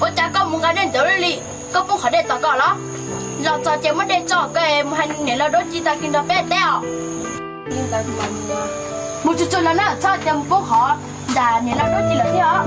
Ua cas koj mus nqa dej ntawd li? Koj poob qhov dej tom koj los? Los txog ces muab dej tso koj mus hais niam laus Dab Ci tag kis nrog peb teb os. Mus tsuag tsuag los na, txhob tias mus poob qhov nram niam laus Dab Ci lawm thiab os.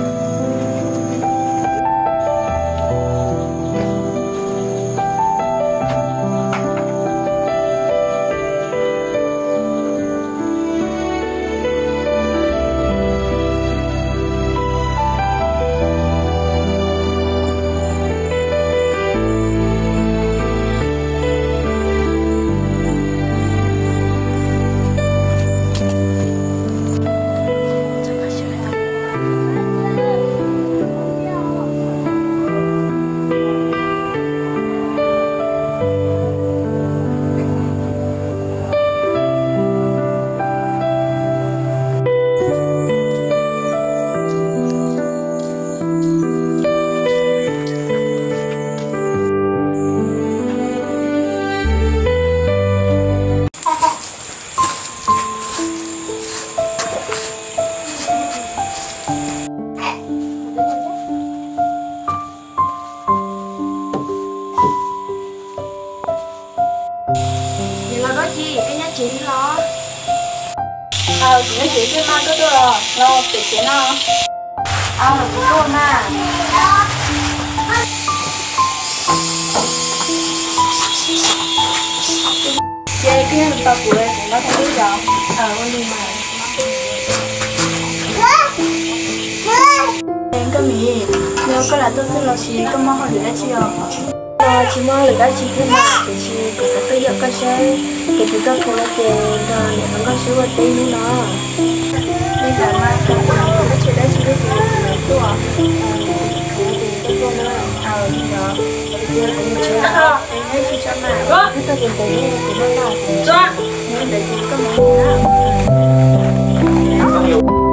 Niam laus Dab Ci, koj nyob tsev xwb los? Aws, kuv nyob tsev xwb mas, koj tuaj los pem tsev no. Aws, kuv tuaj mas. Ces koj nyob tos kuv, kuv nqa tau lub yos. Aws, ua li mas. Nkauj Mim, yog koj lam tuaj xwb los sis koj muaj hauj lwm dab tsi os? Tsis muaj hauj lwm dab tsi thiab mas, tiam sis kuv xav tuaj yaum koj saib, kuv tus koj khau no ces nrog niam hluas nkauj sib ua teb hnub no. Li ntawd mas koj tus koj tsis dab tsi thiab ces kuv tuaj, kuv ces koj tuaj na. Aws, li ntawd ces kuv mus tsev lawm, es nyob zoo tso mas, wb tuaj ces ntev kuv maj maj, nyob ntawd ces koj mus na.